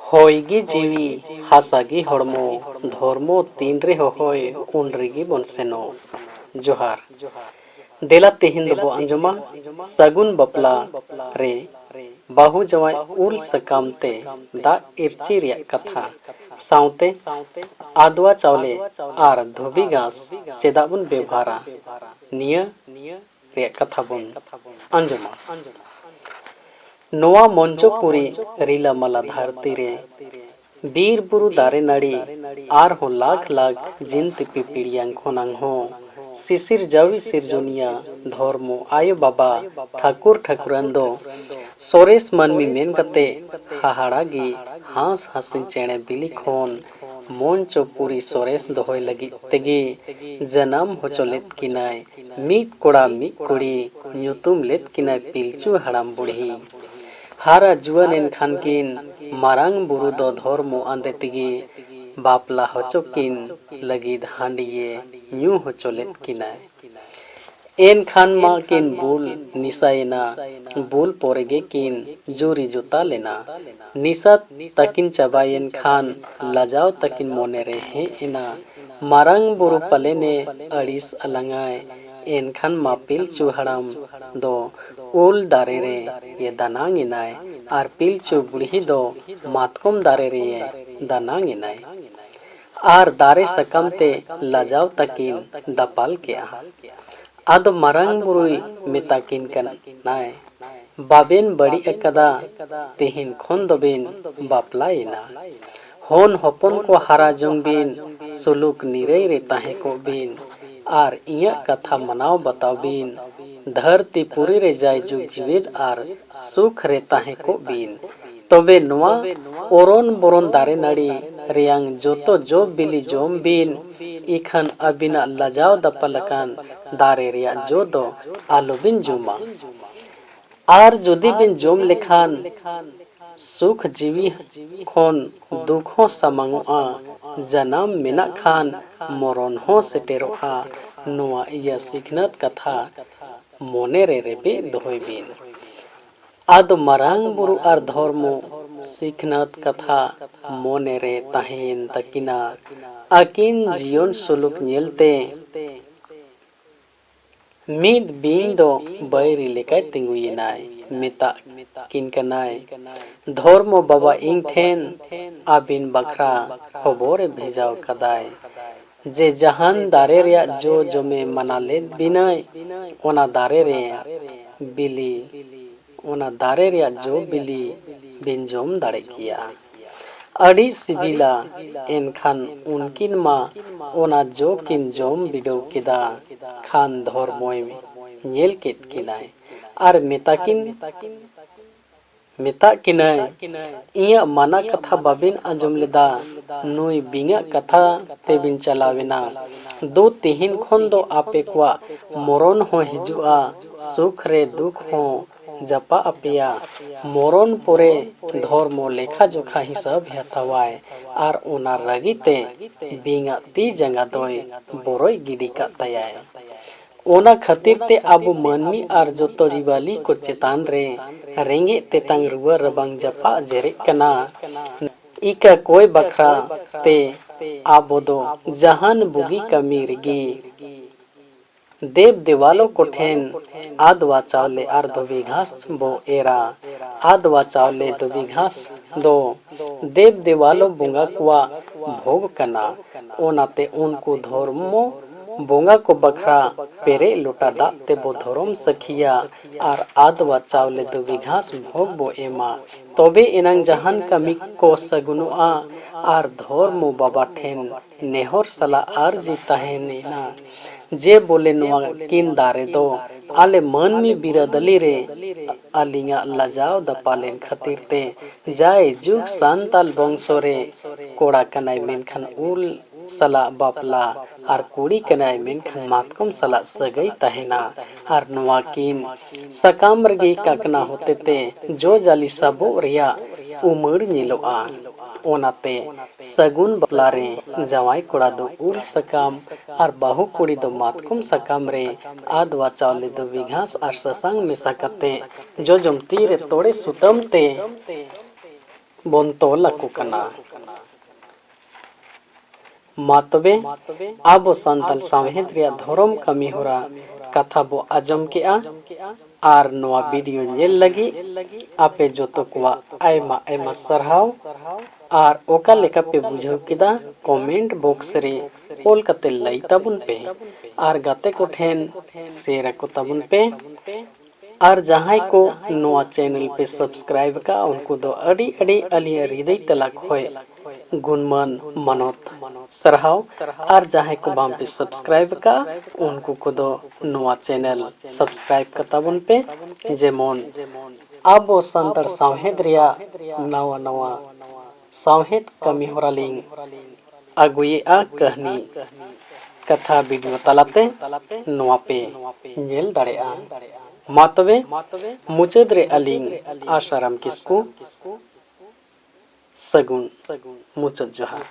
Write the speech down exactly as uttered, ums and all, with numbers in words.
ᱦᱚᱭ ᱜᱮ ᱡᱤᱣᱤ, ᱦᱟᱥᱟ ᱜᱮ ᱦᱚᱲᱢᱚ, ᱫᱷᱚᱨᱢᱚ ᱛᱤᱱ ᱨᱮ ᱦᱚᱦᱚᱭ, ᱩᱱ ᱨᱮᱜᱮ ᱵᱚᱱ ᱥᱮᱱᱚᱜ᱾ ᱡᱚᱦᱟᱨ᱾ ᱫᱮᱞᱟ ᱛᱮᱦᱮᱧ ᱫᱚᱵᱚ ᱟᱸᱡᱚᱢᱟ ᱥᱟᱹᱜᱩᱱ ᱵᱟᱯᱞᱟ ᱨᱮ ᱵᱟᱹᱦᱩ ᱡᱟᱶᱟᱭ ᱩᱞ ᱥᱟᱠᱟᱢ ᱛᱮ ᱫᱟᱜ ᱤᱨᱪᱤ ᱨᱮᱭᱟᱜ ᱠᱟᱛᱷᱟ, ᱥᱟᱶᱛᱮ ᱟᱫᱽᱣᱟ ᱪᱟᱣᱞᱮ ᱟᱨ ᱫᱷᱩᱵᱤ ᱜᱷᱟᱸᱥ ᱪᱮᱫᱟᱜ ᱵᱚᱱ ᱵᱮᱵᱷᱟᱨᱟ, ᱱᱤᱭᱟᱹ ᱨᱮᱭᱟᱜ ᱠᱟᱛᱷᱟ ᱵᱚᱱ ᱟᱸᱡᱚᱢᱟ᱾ ᱱᱚᱣᱟ ᱢᱚᱧᱪᱚᱯᱩᱨᱤ ᱨᱤᱞᱟᱢᱟᱞᱟ ᱫᱷᱟᱹᱨᱛᱤ ᱨᱮ ᱵᱤᱨ ᱵᱩᱨᱩ ᱫᱟᱨᱮ ᱱᱟᱹᱲᱤ ᱟᱨᱦᱚᱸ ᱞᱟᱠᱷ ᱞᱟᱠᱷ ᱡᱤᱱᱛᱤ ᱯᱤᱯᱤᱲᱤᱭᱟᱝ ᱠᱷᱚᱱᱟᱝ ᱦᱚᱸ ᱥᱤᱥᱤᱨ ᱡᱟᱹᱣᱤ ᱥᱤᱨᱡᱚᱱᱤᱭᱟᱹ ᱫᱷᱚᱨᱢᱚ ᱟᱭᱳ ᱵᱟᱵᱟ ᱴᱷᱟᱹᱠᱩᱨ ᱴᱷᱟᱹᱠᱩᱨᱟᱱ ᱫᱚ ᱥᱚᱨᱮᱥ ᱢᱟᱹᱱᱢᱤ ᱢᱮᱱ ᱠᱟᱛᱮ ᱦᱟᱦᱟᱲᱟ ᱜᱮ ᱦᱟᱸᱥ ᱦᱟᱸᱥᱤᱧ ᱪᱮᱬᱮ ᱵᱤᱞᱤ ᱠᱷᱚᱱ ᱢᱚᱧᱪᱚᱯᱩᱨᱤ ᱥᱚᱨᱮᱥ ᱫᱚᱦᱚᱭ ᱞᱟᱹᱜᱤᱫ ᱛᱮᱜᱮ ᱡᱟᱱᱟᱢ ᱦᱚᱪᱚ ᱞᱮᱫ ᱠᱤᱱᱟᱭ ᱢᱤᱫ ᱠᱚᱲᱟ ᱢᱤᱫ ᱠᱩᱲᱤ, ᱧᱩᱛᱩᱢ ᱞᱮᱫ ᱠᱤᱱᱟᱭ ᱯᱤᱞᱪᱩ ᱦᱟᱲᱟᱢ ᱵᱩᱲᱦᱤ᱾ ᱦᱟᱨᱟ ᱡᱩᱣᱟᱹᱱ ᱮᱱ ᱠᱷᱟᱱ ᱠᱤᱱ ᱢᱟᱨᱟᱝ ᱵᱩᱨᱩ ᱫᱚ ᱫᱷᱚᱨᱢᱚ ᱟᱸᱫᱮ ᱛᱮᱜᱮ ᱵᱟᱯᱞᱟ ᱦᱚᱪᱚ ᱠᱤᱱ ᱞᱟᱹᱜᱤᱫ ᱦᱟᱺᱰᱤᱭᱮ ᱧᱩ ᱦᱚᱪᱚ ᱞᱮᱫ ᱠᱤᱱᱟᱭ᱾ ᱮᱱᱠᱷᱟᱱ ᱢᱟ ᱠᱤᱱ ᱵᱩᱞ ᱱᱤᱥᱟᱭᱮᱱᱟ, ᱵᱩᱞ ᱯᱚᱨᱮ ᱜᱮ ᱠᱤᱱ ᱡᱩᱨᱤ ᱡᱚᱛᱟ ᱞᱮᱱᱟ᱾ ᱱᱤᱥᱟ ᱛᱟᱹᱠᱤᱱ ᱪᱟᱵᱟᱭᱮᱱ ᱠᱷᱟᱱ ᱞᱟᱡᱟᱣ ᱛᱟᱹᱠᱤᱱ ᱢᱚᱱᱮ ᱨᱮ ᱦᱮᱡ ᱮᱱᱟ, ᱢᱟᱨᱟᱝ ᱵᱩᱨᱩ ᱯᱟᱞᱮᱱᱮ ᱟᱹᱲᱤᱥ ᱟᱞᱟᱝᱟᱭ᱾ ᱮᱱᱠᱷᱟᱱ ᱢᱟ ᱯᱤᱞᱪᱩ ᱦᱟᱲᱟᱢ ᱫᱚ ᱩᱞ ᱫᱟᱨᱮ ᱨᱮ ᱮ ᱫᱟᱱᱟᱝ ᱮᱱᱟᱭ ᱟᱨ ᱯᱤᱞᱪᱩ ᱵᱩᱲᱦᱤ ᱫᱚ ᱢᱟᱛᱠᱚᱢ ᱫᱟᱨᱮ ᱨᱮ ᱮ ᱫᱟᱱᱟᱝ ᱮᱱᱟᱭ᱾ ᱟᱨ ᱫᱟᱨᱮ ᱥᱟᱠᱟᱢ ᱛᱮ ᱞᱟᱡᱟᱣ ᱛᱟᱹᱠᱤᱱ ᱫᱟᱯᱟᱞ ᱠᱮᱜᱼᱟ᱾ ᱟᱫᱚ ᱢᱟᱨᱟᱝ ᱵᱩᱨᱩᱭ ᱢᱮᱛᱟ ᱠᱤᱱ ᱠᱟᱱᱟᱭ, "ᱵᱟᱵᱮᱱ ᱵᱟᱹᱲᱤᱡ ᱟᱠᱟᱫᱟ, ᱛᱮᱦᱮᱧ ᱠᱷᱚᱱ ᱫᱚᱵᱮᱱ ᱵᱟᱯᱞᱟᱭᱮᱱᱟ᱾ ᱦᱚᱱ ᱦᱚᱯᱚᱱ ᱠᱚ ᱦᱟᱨᱟ ᱡᱚᱝ ᱵᱤᱱ, ᱥᱩᱞᱩᱠ ᱱᱤᱨᱟᱹᱭ ᱨᱮ ᱛᱟᱦᱮᱸ ᱠᱚᱜ ᱵᱤᱱ ᱟᱨ ᱤᱧᱟᱹᱜ ᱠᱟᱛᱷᱟ ᱢᱟᱱᱟᱣ ᱵᱟᱛᱟᱣ ᱵᱤᱱ᱾ ᱫᱷᱟᱹᱨᱛᱤ ᱯᱩᱨᱤ ᱨᱮ ᱡᱟᱭᱡᱩᱜᱽ ᱡᱤᱣᱮᱫ ᱟᱨ ᱥᱩᱠ ᱨᱮ ᱛᱟᱦᱮᱸ ᱠᱚᱜ ᱵᱤᱱ᱾ ᱛᱚᱵᱮ ᱱᱚᱣᱟ ᱚᱨᱚᱱ ᱵᱚᱨᱚᱱ ᱫᱟᱨᱮ ᱱᱟᱹᱲᱤ ᱨᱮᱭᱟᱝ ᱡᱚᱛᱚ ᱡᱚ ᱵᱤᱞᱤ ᱡᱚᱢ ᱵᱤᱱ, ᱤᱠᱷᱟᱹᱱ ᱟᱹᱵᱤᱱᱟᱜ ᱞᱟᱡᱟᱣ ᱫᱟᱯᱟᱞ ᱟᱠᱟᱱ ᱫᱟᱨᱮ ᱨᱮᱭᱟᱜ ᱡᱚ ᱫᱚ ᱟᱞᱚᱵᱤᱱ ᱡᱚᱢᱟ᱾ ᱟᱨ ᱡᱩᱫᱤ ᱵᱤᱱ ᱡᱚᱢ ᱞᱮᱠᱷᱟᱱ ᱥᱩᱠ ᱡᱤᱣᱤ ᱠᱷᱚᱱ ᱫᱩᱠ ᱦᱚᱸ ᱥᱟᱢᱟᱝᱚᱜᱼᱟ, ᱡᱟᱱᱟᱢ ᱢᱮᱱᱟᱜ ᱠᱷᱟᱱ ᱢᱚᱨᱚᱱ ᱦᱚᱸ ᱥᱮᱴᱮᱨᱚᱜᱼᱟ᱾ ᱱᱚᱣᱟ ᱤᱭᱟᱹ ᱥᱤᱠᱷᱱᱟᱹᱛ ᱠᱟᱛᱷᱟ ᱢᱚᱱᱮ ᱨᱮ ᱨᱮᱵᱮᱫ ᱫᱚᱦᱚᱭ ᱵᱤᱱ᱾" ᱟᱫᱚ ᱢᱟᱨᱟᱝ ᱵᱩᱨᱩ ᱟᱨ ᱫᱷᱚᱨᱢᱚ ᱥᱤᱠᱷᱱᱟᱹᱛ ᱠᱟᱛᱷᱟ ᱢᱚᱱᱮ ᱨᱮ ᱛᱟᱦᱮᱸᱭᱮᱱ ᱛᱟᱹᱠᱤᱱᱟ᱾ ᱟᱹᱠᱤᱱ ᱡᱤᱭᱚᱱ ᱥᱩᱞᱩᱠ ᱧᱮᱞᱛᱮ ᱢᱤᱫ ᱵᱤᱧ ᱫᱚ ᱵᱟᱹᱭᱨᱤ ᱞᱮᱠᱟᱭ ᱛᱤᱸᱜᱩᱭᱮᱱᱟᱭ᱾ ᱢᱮᱛᱟᱜ ᱠᱤᱱ ᱠᱟᱱᱟᱭ, "ᱫᱷᱚᱨᱢᱚ ᱵᱟᱵᱟ ᱤᱧ ᱴᱷᱮᱱ ᱟᱹᱵᱤᱱ ᱵᱟᱠᱷᱨᱟ ᱠᱷᱚᱵᱚᱨᱮ ᱵᱷᱮᱡᱟᱣ ᱠᱟᱫᱟᱭ ᱡᱮ ᱡᱟᱦᱟᱱ ᱫᱟᱨᱮ ᱨᱮᱭᱟᱜ ᱡᱚ ᱡᱚᱢᱮ ᱢᱟᱱᱟ ᱞᱮᱫ ᱵᱤᱱᱟᱭ, ᱚᱱᱟ ᱫᱟᱨᱮ ᱨᱮ ᱵᱤᱞᱤ ᱚᱱᱟ ᱫᱟᱨᱮ ᱨᱮᱭᱟᱜ ᱡᱚ ᱵᱤᱞᱤ ᱵᱤᱱ ᱡᱚᱢ ᱫᱟᱲᱮ ᱠᱮᱭᱟ᱾ ᱟᱹᱰᱤ ᱥᱤᱵᱤᱞᱟ᱾" ᱮᱱᱠᱷᱟᱱ ᱩᱱᱠᱤᱱ ᱢᱟ ᱚᱱᱟ ᱡᱚ ᱠᱤᱱ ᱡᱚᱢ ᱵᱤᱰᱟᱹᱣ ᱠᱮᱫᱟ᱾ ᱠᱷᱟᱱ ᱫᱷᱚᱨᱢᱚᱭ ᱧᱮᱞ ᱠᱮᱫ ᱠᱤᱱᱟᱭ ᱟᱨ ᱢᱮᱛᱟ ᱠᱤᱱ, ᱢᱮᱛᱟᱜ ᱠᱤᱱᱟᱭ, "ᱤᱧᱟᱹᱜ ᱢᱟᱱᱟ ᱠᱟᱛᱷᱟ ᱵᱟᱵᱤᱱ ᱟᱸᱡᱚᱢ ᱞᱮᱫᱟ, ᱱᱩᱭ ᱵᱤᱧᱟᱜ ᱠᱟᱛᱷᱟ ᱛᱮᱵᱤᱱ ᱪᱟᱞᱟᱣᱮᱱᱟ᱾ ᱫᱩ ᱛᱤᱦᱤᱧ ᱠᱷᱚᱱ ᱫᱚ ᱟᱯᱮ ᱠᱚᱣᱟᱜ ᱢᱚᱨᱚᱱ ᱦᱚᱸ ᱦᱤᱡᱩᱜᱼᱟ, ᱥᱩᱠ ᱨᱮ ᱫᱩᱠ ᱦᱚᱸ ᱡᱟᱯᱟᱜ ᱟᱯᱮᱭᱟ᱾" ᱢᱚᱨᱚᱱ ᱯᱚᱨᱮ ᱫᱷᱚᱨᱢᱚ ᱞᱮᱠᱷᱟ ᱡᱚᱠᱷᱟ ᱦᱤᱥᱟᱹᱵ ᱦᱟᱛᱟᱣᱟᱭ ᱟᱨ ᱚᱱᱟ ᱨᱟᱹᱜᱤ ᱛᱮ ᱵᱤᱧᱟᱜ ᱛᱤ ᱡᱟᱸᱜᱟ ᱫᱚᱭ ᱵᱚᱨᱚᱡ ᱜᱤᱰᱤ ᱠᱟᱜ ᱛᱟᱭᱟᱭ᱾ ᱚᱱᱟ ᱠᱷᱟᱹᱛᱤᱨ ᱛᱮ ᱟᱵᱚ ᱢᱟᱹᱱᱢᱤ ᱟᱨ ᱡᱚᱛᱚ ᱡᱤᱵᱟᱹᱞᱤ ᱠᱚ ᱪᱮᱛᱟᱱ ᱨᱮ ᱨᱮᱸᱜᱮᱡ ᱛᱮᱛᱟᱝ ᱨᱩᱣᱟᱹ ᱨᱟᱵᱟᱝ ᱡᱟᱯᱟᱜ ᱡᱮᱨᱮᱜ ᱠᱟᱱᱟ᱾ ᱤᱠᱟ ᱠᱚᱭ ᱵᱟᱠᱷᱨᱟ ᱛᱮ ᱟᱵᱚ ᱫᱚ ᱡᱟᱦᱟᱱ ᱵᱩᱜᱤ ᱠᱟᱹᱢᱤ ᱨᱮᱜᱮ ᱫᱮᱵ ᱫᱮᱣᱟᱞᱚ ᱠᱚᱴᱷᱮᱱ ᱟᱫᱣᱟ ᱪᱟᱣᱞᱮ ᱟᱨ ᱫᱷᱩᱵᱤ ᱜᱷᱟᱥ ᱵᱚ ᱮᱨᱟ᱾ ᱟᱫᱣᱟ ᱪᱟᱣᱞᱮ ᱫᱷᱩᱵᱤ ᱜᱷᱟᱥ ᱫᱚ ᱫᱮᱵ ᱫᱮᱣᱟᱞᱚ ᱵᱚᱸᱜᱟ ᱠᱚᱣᱟᱜ ᱵᱷᱳᱜᱽ ᱠᱟᱱᱟ᱾ ᱚᱱᱟᱛᱮ ᱩᱱᱠᱩ ᱫᱷᱚᱨᱢᱚ ᱵᱚᱸᱜᱟ ᱠᱚ ᱵᱟᱠᱷᱨᱟ ᱯᱮᱨᱮᱡ ᱞᱚᱴᱟ ᱫᱟᱜ ᱛᱮᱵᱚ ᱫᱷᱚᱨᱚᱢ ᱥᱟᱹᱠᱷᱤᱭᱟ ᱟᱨ ᱟᱫᱣᱟ ᱪᱟᱣᱞᱮ ᱫᱷᱩᱵᱤ ᱜᱷᱟᱥ ᱵᱷᱳᱜᱽ ᱵᱚ ᱮᱢᱟ᱾ ᱛᱚᱵᱮ ᱮᱱᱟᱝ ᱡᱟᱦᱟᱱ ᱠᱟᱹᱢᱤ ᱠᱚ ᱥᱟᱹᱜᱩᱱᱚᱜᱼᱟ ᱟᱨ ᱫᱷᱚᱨᱢᱚ ᱵᱟᱵᱟ ᱴᱷᱮᱱ ᱱᱮᱦᱚᱨ ᱥᱟᱞᱟᱜ ᱟᱨᱡᱤ ᱛᱟᱦᱮᱱᱮᱱᱟ ᱡᱮ ᱵᱚᱞᱮ ᱱᱚᱣᱟ ᱠᱤᱱ ᱫᱟᱨᱮ ᱫᱚ ᱟᱞᱮ ᱢᱟᱹᱱᱢᱤ ᱵᱤᱨᱟᱹᱫᱟᱹᱞᱤ ᱨᱮ ᱟᱹᱞᱤᱧᱟᱜ ᱞᱟᱡᱟᱣ ᱫᱟᱯᱟᱞᱮᱱ ᱠᱷᱟᱹᱛᱤᱨ ᱛᱮ ᱡᱟᱭ ᱡᱩᱜᱽ ᱥᱟᱱᱛᱟᱞ ᱵᱚᱝᱥᱚ ᱨᱮ ᱠᱚᱲᱟ ᱠᱟᱱᱟᱭ ᱢᱮᱱᱠᱷᱟᱱ ᱩᱞ ᱥᱟᱞᱟᱜ ᱵᱟᱯᱞᱟ ᱟᱨ ᱠᱩᱲᱤ ᱠᱟᱱᱟᱭ ᱢᱮᱱᱠᱷᱟᱱ ᱢᱟᱛᱠᱚᱢ ᱥᱟᱞᱟᱜ ᱥᱟᱹᱜᱟᱹᱭ ᱛᱟᱦᱮᱱᱟ᱾ ᱟᱨ ᱱᱚᱣᱟ ᱠᱤᱱ ᱥᱟᱠᱟᱢ ᱨᱮᱜᱮ ᱠᱟᱠᱱᱟ ᱦᱚᱛᱮᱛᱮ ᱡᱚ ᱡᱟᱹᱞᱤ ᱥᱟᱵᱚᱜ ᱨᱮᱭᱟᱜ ᱩᱢᱟᱹᱲ ᱧᱮᱞᱚᱜᱼᱟ᱾ ᱚᱱᱟᱛᱮ ᱥᱟᱹᱜᱩᱱ ᱵᱟᱯᱞᱟ ᱨᱮ ᱡᱟᱶᱟᱭ ᱠᱚᱲᱟ ᱫᱚ ᱩᱞ ᱥᱟᱠᱟᱢ ᱟᱨ ᱵᱟᱹᱦᱩ ᱠᱩᱲᱤ ᱫᱚ ᱢᱟᱛᱠᱚᱢ ᱥᱟᱠᱟᱢ ᱨᱮ ᱟᱫᱣᱟ ᱪᱟᱣᱞᱮ ᱫᱷᱩᱵᱤ ᱜᱷᱟᱥ ᱟᱨ ᱥᱟᱥᱟᱝ ᱢᱮᱥᱟ ᱠᱟᱛᱮ ᱡᱚᱡᱚᱢ ᱛᱤ ᱨᱮ ᱛᱚᱲᱮ ᱥᱩᱛᱟᱹᱢ ᱛᱮ ᱵᱚᱱ ᱛᱚᱞ ᱟᱠᱚ ᱠᱟᱱᱟ᱾ ᱢᱟ ᱛᱚᱵᱮ, ᱟᱵᱚ ᱥᱟᱱᱛᱟᱲ ᱥᱟᱶᱦᱮᱫ ᱨᱮᱭᱟᱜ ᱫᱷᱚᱨᱚᱢ ᱠᱟᱹᱢᱤ ᱦᱚᱨᱟ ᱠᱟᱛᱷᱟ ᱵᱚ ᱟᱸᱡᱚᱢ ᱠᱮᱜᱼᱟ᱾ ᱟᱨ ᱱᱚᱣᱟ ᱵᱷᱤᱰᱤᱭᱳ ᱧᱮᱞ ᱞᱟᱹᱜᱤᱫ ᱟᱯᱮ ᱡᱚᱛᱚ ᱠᱚᱣᱟᱜ ᱟᱭᱢᱟ ᱟᱭᱢᱟ ᱥᱟᱨᱦᱟᱣ᱾ ᱟᱨ ᱚᱠᱟ ᱞᱮᱠᱟ ᱯᱮ ᱵᱩᱡᱷᱟᱹᱣ ᱠᱮᱫᱟ, ᱠᱚᱢᱮᱱᱴ ᱵᱚᱠᱥ ᱨᱮ ᱚᱞ ᱠᱟᱛᱮ ᱞᱟᱹᱭ ᱛᱟᱵᱚᱱ ᱯᱮ᱾ ᱟᱨ ᱜᱟᱛᱮ ᱠᱚᱴᱷᱮᱱ ᱥᱮᱭᱟᱨ ᱟᱠᱚ ᱛᱟᱵᱚᱱ ᱯᱮ᱾ ᱟᱨ ᱡᱟᱦᱟᱸᱭ ᱠᱚ ᱱᱚᱣᱟ ᱪᱮᱱᱮᱞ ᱯᱮ ᱥᱟᱵᱥᱠᱨᱟᱭᱤᱵ ᱟᱠᱟᱫᱼᱟ, ᱩᱱᱠᱩ ᱫᱚ ᱟᱹᱰᱤ ᱟᱹᱰᱤ ᱟᱹᱞᱤᱧᱟᱜ ᱦᱨᱤᱫᱟᱹᱭ ᱛᱟᱞᱟ ᱠᱷᱚᱱ ᱜᱩᱱᱢᱟᱱ ᱢᱟᱱᱚᱛ ᱥᱟᱨᱦᱟᱣ᱾ ᱟᱨ ᱡᱟᱦᱟᱸᱭ ᱠᱚ ᱵᱟᱝ ᱯᱮ ᱥᱟᱵᱥᱠᱨᱟᱭᱤᱵ ᱟᱠᱟᱫᱼᱟ, ᱩᱱᱠᱩ ᱠᱚᱫᱚ ᱱᱚᱣᱟ ᱪᱮᱱᱮᱞ ᱥᱟᱵᱥᱠᱨᱟᱭᱤᱵ ᱠᱟᱛᱟ ᱵᱚᱱ ᱯᱮ, ᱡᱮᱢᱚᱱ ᱟᱵᱚ ᱥᱟᱱᱛᱟᱲ ᱥᱟᱶᱦᱮᱫ ᱨᱮᱭᱟᱜ ᱱᱟᱣᱟ ᱱᱟᱣᱟ ᱥᱟᱶᱦᱮᱫ ᱠᱟᱹᱢᱤ ᱦᱚᱨᱟ ᱞᱤᱧ ᱟᱹᱜᱩᱭᱮᱫᱼᱟ᱾ ᱠᱟᱹᱦᱱᱤ ᱠᱟᱛᱷᱟ ᱵᱷᱤᱰᱤᱭᱳ ᱛᱟᱞᱟᱛᱮ ᱱᱚᱣᱟ ᱯᱮ ᱧᱮᱞ ᱫᱟᱲᱮᱭᱟᱜᱼᱟ᱾ ᱢᱟ ᱛᱚᱵᱮ, ᱢᱩᱪᱟᱹᱫ ᱨᱮ ᱟᱹᱞᱤᱧ ᱟᱥᱟᱨᱟᱢ ᱠᱤᱥᱠᱩ ᱥᱟᱹᱜᱩᱱ ᱢᱩᱪᱟᱹᱫ ᱡᱚᱦᱟᱨ᱾